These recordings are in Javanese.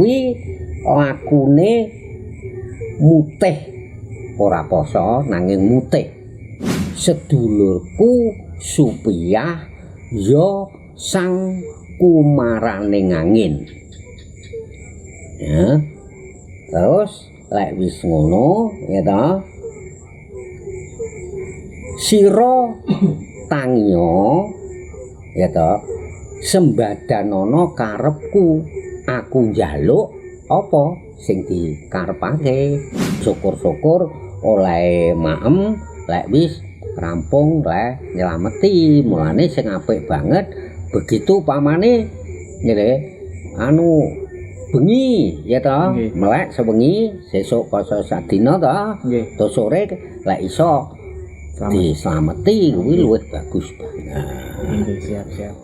kuwi lakune mutih, ora poso nanging mutih. Sedulurku Supiyah ya sang kumaraning angin. Ya. Terus lek wis ngono ya ta, sira tangiya ya ta, sembadanono karepku, aku njaluk apa sing dikarepake. Syukur-syukur oleh maem lek wis rampung lek nyelameti. Mulane sing apik banget begitu pamane ngene anu bengi ya ta, melek sewengi sesuk poso sadina ta, terus sore lek iso dislameti kuwi luwih bagus banget. Nggih, siap, siap.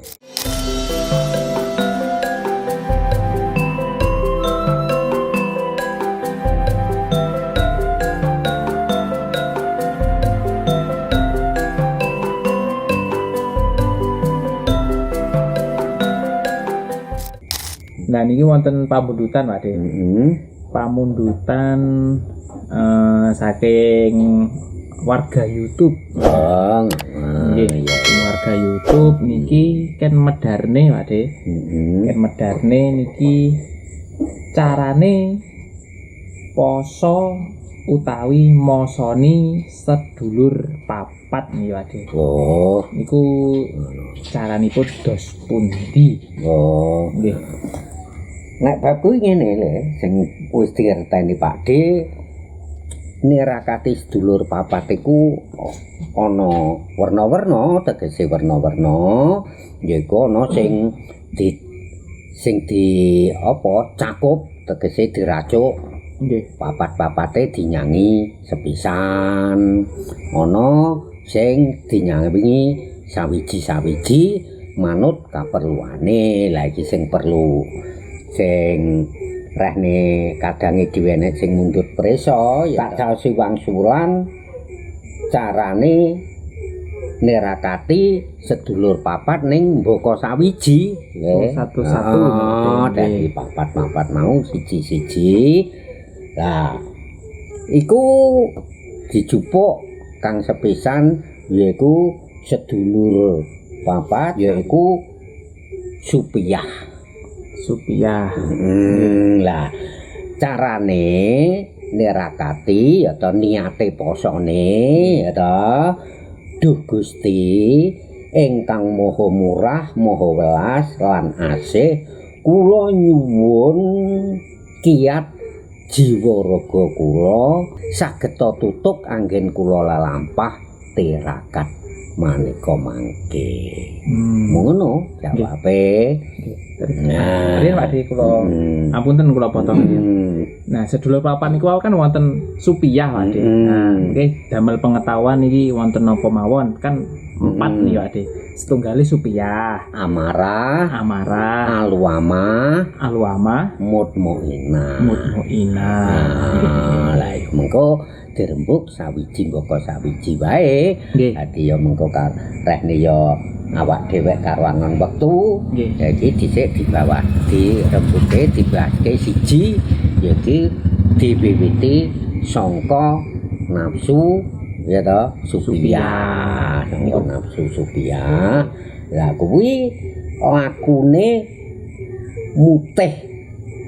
Nah niki wonten pamundutan Pak De. Pamundutan saking warga YouTube. Oh, nggih, iya. Warga YouTube niki ken medarne Pak De. Ken medarne niki carane poso utawi mosoni sedulur papat niki Pak De. Oh. Niku caranipun dos pundi? Oh. Nggih. Nek bab kuwi ngene lho, sing wis dingerteni Pak De, nirakati sedulur papat iku ana werna-werna, tegese werna-werna, yaiku ana sing di apa cakup, tegese diracuk. Nggih. Papat-papate dinyangi sepisan. Ana sing dinyangi sawiji-sawiji manut kaperluane. Lah iki sing perlu sing rehne kadange dhewe nek sing mundhut prisa ya tak caosi wangsulan carane nirakati sedulur papat ning mbaka sawiji. Oh, satu-satu. Oh, dadi papat-papat mau siji-siji. Lah iku dijupuk kang sepisan yaiku sedulur papat yaiku Supiyah. Supiyah. Lah carane nirakati atau niate posone ya ta, duh Gusti ingkang maha murah maha welas lan asih, kula nyuwun kiat jiwa raga kula sageta tutuk anggen kula lelampah tirakat maneka mangke. Ngono jawabe. Nah, riyen Pak De kula apunten kula potong iki. Nah, sedulur papan niku kan wonten Supiyah Pak De. Nah, nggih damel pengetahuan iki wonten napa mawon kan empat nih Pak De. Setunggale Supiyah, Amarah, Amarah, Aluama, Aluama, Mutmainah. Mutmainah. Nah, lah iku mengko dirembuk sawiji mbaka sawiji wae. Nggih. Dadi ya mengko rehne ya awak dhewek karo angon wektu. Nggih. Jadi dhisik dibawah dirembuke dibahaske siji ya iki diwiwiti sangka nafsu ya ta Supiyah, sangka nafsu Supiyah. Lah kuwi lakune mutih,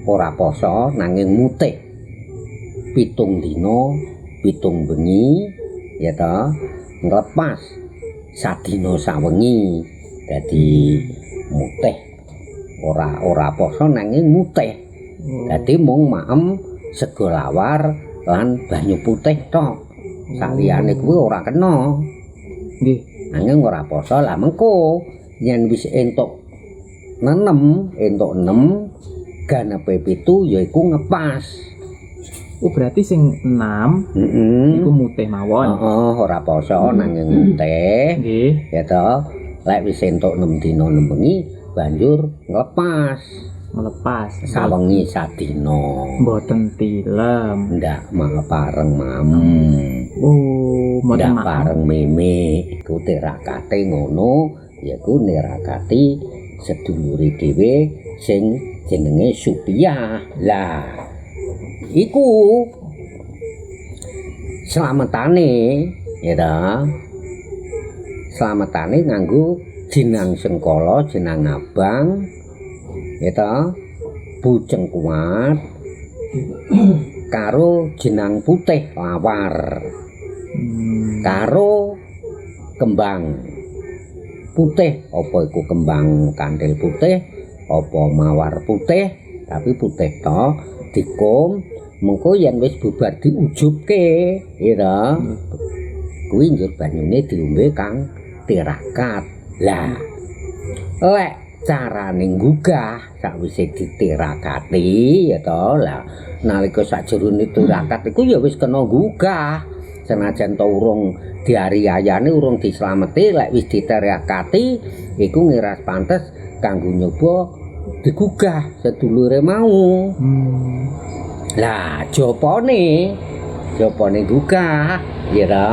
ora poso nanging mutih 7 dina 7 bengi ya ta, nglepas sadina sawengi. Dadi mutih, ora poso nanging mutih. Dadi mung maem sego lawar lan banyu putih tok. Saliyane kuwi ora kena. Nggih. Nanging ora poso. Lah mengko yen wis entuk nenem, entuk 6 ganepe 7 yaiku ngepas. Oh, berarti sing 6 iku mutih mawon. Heeh, ora poso nanging mutih. Nggih. Ya to, lek wis entuk 6 dina 6 bengi banjur nglepas. Nglepas. Sawengi sadina. Mboten tilem. Ndak pareng mam. Oh, mboten ndak pareng meme. Iku tirakate ngono, yaiku nirakati sedulure dhewe sing jenenge Supiah. Lah iku slametane ya ta. Slametane nganggo jenang sengkala, jenang abang ya ta, buceng kuat karo jenang putih lawar. Karo kembang putih, apa iku kembang kantil putih, apa mawar putih, tapi putih to dikum, mengko yen wis bubar diujubke, ya ta. Kuwi njur banyune diombe kang tirakat. Lah, lek carane nggugah sakwise ditirakati ya to, lah nalika sakjerone tirakat iku ya wis kena nggugah. Senajan to urung diariyayane, urung dislameti, lek wis ditirakati iku ngiras pantes kanggo nyoba digugah sedulure mau. Lah japane, japane gugah ya ta.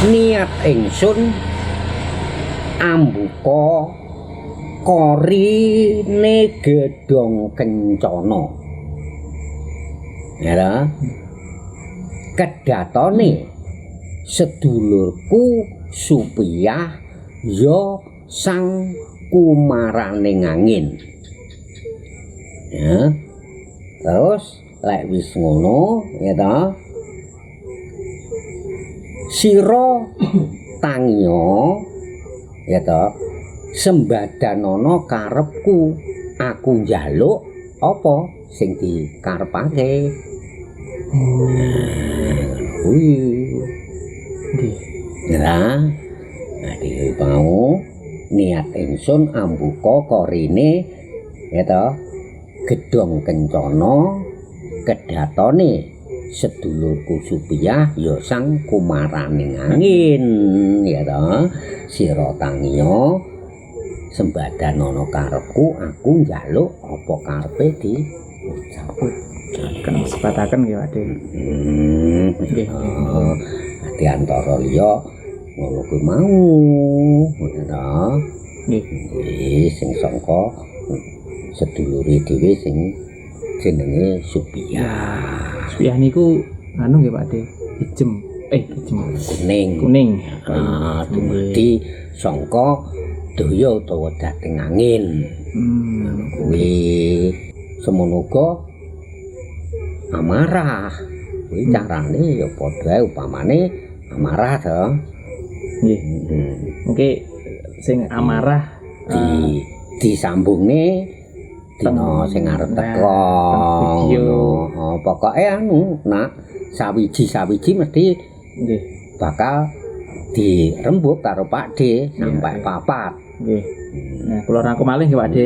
Niat ingsun ambuka korine gedhong kencana. Ya ta? Kedatone sedulurku Supiah ya sang kumaraning angin. Ya. Terus lek wis ngono ya ta. Sira tangiya ya ta, sembadanono karepku, aku njaluk apa sing dikarepake. Kuwi. Nggih. Ya. Dadi mau niat ingsun ambuka korine ya ta, gedhong kencana kedatone sedulurku Supiah ya sang kumaraning angin ya ta. Sira tangiya sembadanono karepku, aku njaluk apa karepe diucapke. Kena sebataken nggih Pak De. Nggih. Dadi antara liya ngono kuwi mau ya ta. Nggih. Nggih, sing sangka sedulure dhewe sing jenenge Supiah. Supiah niku anu nggih Pak De, ijem. Ijem kuning. Kuning. Ah, dumadi sangka daya utawa dating angin. Kuwi semono uga amarah. Kuwi carane ya padha ae upamane amarah to. Nggih. Mungkin sing amarah disambungne dina sing arep teka. Video. Oh, pokoke anu nak sawiji-sawiji mesti nggih bakal dirembuk karo Pak D sampai papat. Nggih. Nah, kula rangkum malih nggih Pak D.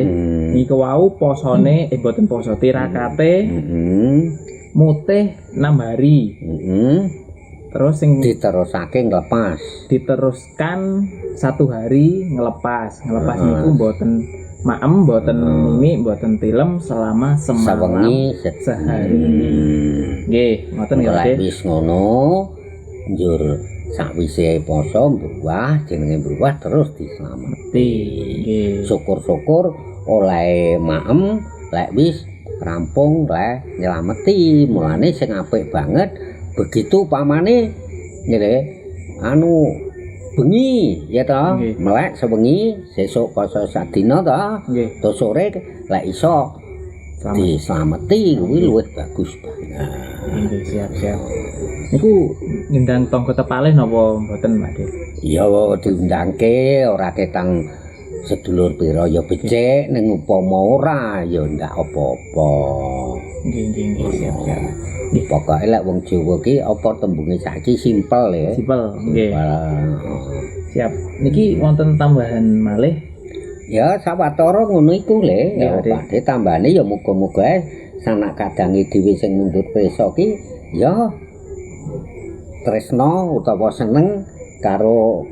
Niku wau posone mboten poso, tirakate mutih 6 hari. Terus sing diterusake nglepas. Diteruskan 1 hari ngelepas. Ngelepas niku mboten maem, mboten mimik, mboten tilem selama semalam sehari. Nggih, ngoten nggih Pak D. Wis ngono, njur sakwise poso mruwah, jenenge mruwah terus dislameti. Nggih. Syukur-syukur oleh maem lek wis rampung lek nyelameti. Mulane sing apik banget begitu pamane ngene anu bengi ya ta, melek sewengi sesuk poso sadina ta. Nggih. Terus sore lek iso dislameti kuwi luwih bagus banget. Nggih, siap-siap. Niku ngundang tangga tepalih napa mboten Pak De? Ya diundangke ora ketang sedulur pira ya becik, ning upama ora ya ndak apa-apa. Nggih, nggih, nggih, siap-siap. Nggih, pokoke lek wong Jawa ki apa tembunge saiki simpel ya. Simpel, nggih. Siap. Niki wonten tambahan malih? Ya sawetara ngono iku le. Ya, Pak De tambahane ya muga-muga sanak kadange dhewe sing mundhut prisa ki ya tresna utawa seneng karo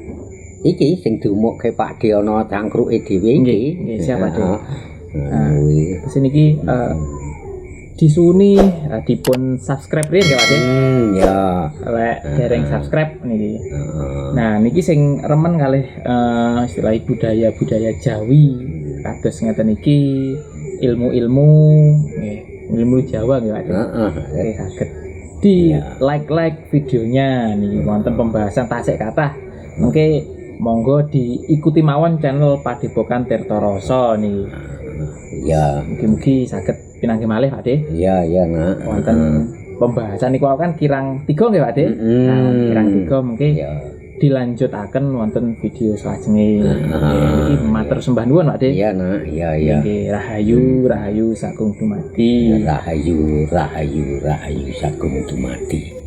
iki sing diumukke Pak De ana cangkruke dhewe iki. Nggih, siap Pak De. Kuwi. Terus niki Disuwuni dipun subscribe riyin ya, Pak De. Ya. Lek dereng subscribe niki. Nah, niki sing remen kalih istilah budaya-budaya Jawi kados ngeten iki, ilmu-ilmu nggih, ilmu Jawa nggih, Pak De. Oke, saged di like-like videonya nih, wonten pembahasan tasik kathah. Mungkin monggo diikuti mawon channel Padepokan Tirta Rasa nih. Mugi-mugi saged pinanggih malih, Pak De. Iya, Nak. Wonten pembahasan niku kan kirang tiga nggih, Pak De. Nah, kirang tiga mungkin dilanjutaken wonten video salajenge. Nggih, iki matur sembah nuwun, Pak De. Iya, Nak, iya. Nggih, rahayu, rahayu sagung dumadi. Rahayu, rahayu, rahayu sagung dumadi.